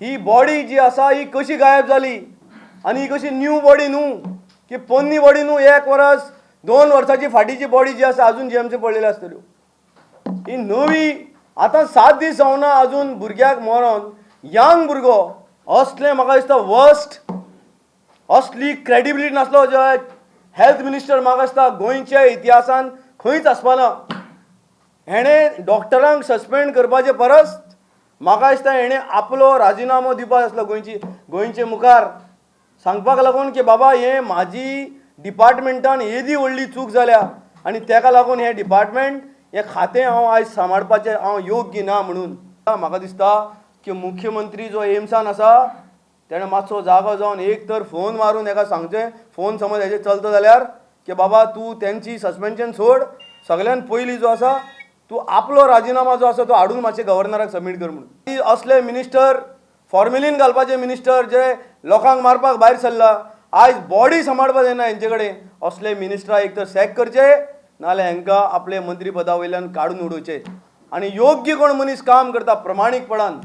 ही body जी आसा ही कशी गायब जाली आनी ही कशी न्यू बॉडी न्हू की पोन्नी बॉडी न्हू, एक वरस 2 वर्साची फाटीची बॉडी जी आसा अजून जीएमसी पडलेली आसतल्यो. ही नवी आतां 7 दीस जावना अजून भुरग्याक मरोन, यंग भुरगो असलें म्हाका दिसता वर्स्ट, असली क्रेडिबिलिटी नासलो जो हेल्थ मिनिस्टर म्हाका दिसता गोंयच्या इतिहासान खंयच आसपाना. हेणें डॉक्टरांक सस्पेंड करपाचे परस म्हाका दिसता हेणें आपलो राजिनामो दिवपाक आसलो गोंयचे मुखार सांगपाक लागून की बाबा हें म्हाजी डिपार्टमेंटान येदी व्हडली चूक जाल्या आनी तेका लागून हें डिपार्टमेंट हें खातें हांव आयज सांबाळपाचें हांव योग्य ना म्हणून. म्हाका दिसता की मुख्यमंत्री जो एम्सान आसा तेणें मातसो जागो जावन एक तर फोन मारून हेका सांगचें, फोन समज हेजेर चलता जाल्यार की बाबा तूं तेंची सस्पेन्शन सोड, सगळ्यान पयलीं जो आसा तूं आपलो राजिनामा जो आसा तो हाडून मातशें गव्हर्नराक सबमीट कर म्हणून. असले मिनिस्टर फॉर्मेलीन घालपाचे मिनिस्टर जे लोकांक मारपाक भायर सरला, आयज बॉडी सांबाळपाक जायना हेंचे कडेन, असले मिनिस्टराक एक तर सॅक करचे नाजाल्यार हेंकां आपले मंत्रीपदा वयल्यान काडून उडोवचे आनी योग्य कोण मनीस काम करता प्रमाणीकपणान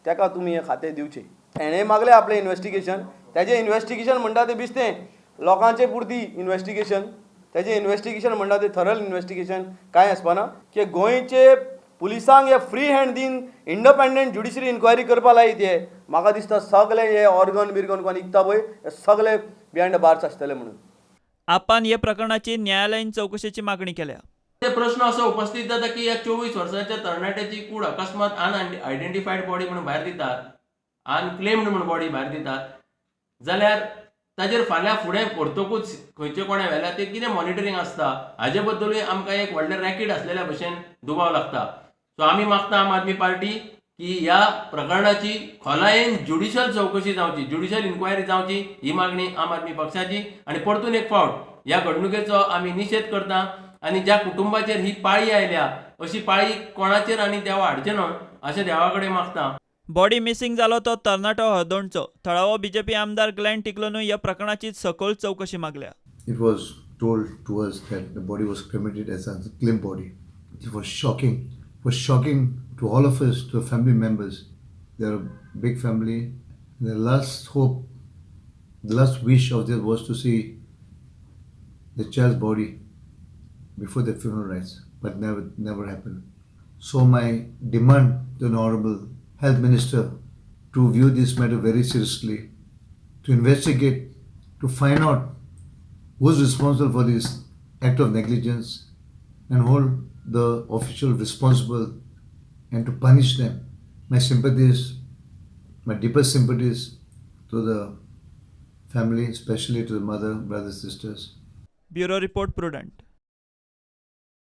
तेका तुमी हें खातें दिवचें. हेणें मागलें आपलें इन्वेस्टिगेशन, तेजें इन्वेस्टिगेशन म्हणटा तें बेश्टें लोकांचे पुरती इन्वेस्टिगेशन, तेजें इन्वेस्टिगेशन म्हणटा तें थरल इन्वेस्टिगेशन कांय आसपाना की गोंयचे पुलिसांक हे फ्री हँड दिन इंडिपेंडंट ज्युडिशरी इन्क्वायरी करपा लायत. हे म्हाका दिसता सगळे हे ऑर्गन बिर्गन कोण इकता पळय हे सगळे बिहायंड the bars आसतले म्हणून. आपान हे प्रकरणाची न्यायालयीन चवकशेची मागणी केल्या. प्रश्न असो उपस्थित जाता की ह्या 24 वर्सांच्या तरणाट्याची कूड अकस्मात अनआयडेंटिफायड बॉडी म्हणून भायर दितात, अनक्लेम्ड म्हणून बॉडी भायर दितात जाल्यार ताजेर फाल्यां फुडें व्हरतकूच खंयचे कोणें व्हेल्या ते कितें मॉनिटरींग आसता हाजे बद्दलूय आमकां एक व्हडलें रॅकेट आसलेल्या भशेन दुबाव लागता. सो आमी मागता आम आदमी पार्टी की ह्या प्रकरणाची खोलायेन ज्युडिशल चवकशी जावची, ज्युडिशल इन्क्वायरी जावची, ही मागणी आम आदमी पक्षाची. आनी परतून एक फावट ह्या घडणुकेचो आमी निशेध करता आनी ज्या कुटुंबाचेर ही पाळी आयल्या अशी पाळी कोणाचेर आनी देवा हाडचें न्हय अशें देवा कडेन मागता. बॉडी मिसिंग जालो तो तरणाटो हळदोणचो. थळावो बीजेपी आमदार ग्लॅन टिकलोनूय ह्या प्रकरणाची सखोल चवकशी मागल्या. It was told to us that the body was cremated as a unclaimed body. It was shocking. It was shocking to all of us, to the family members. They're a big family. The last hope, the last wish of theirs was to see the child's body before the funeral rites, but never happened. So my demand to the Honorable Health Minister to view this matter very seriously, to investigate, to find out who's responsible for this act of negligence and hold the official responsible and to punish them. My sympathies, my deepest sympathies to the family, especially to the mother, brothers, sisters. Bureau report, Prudent.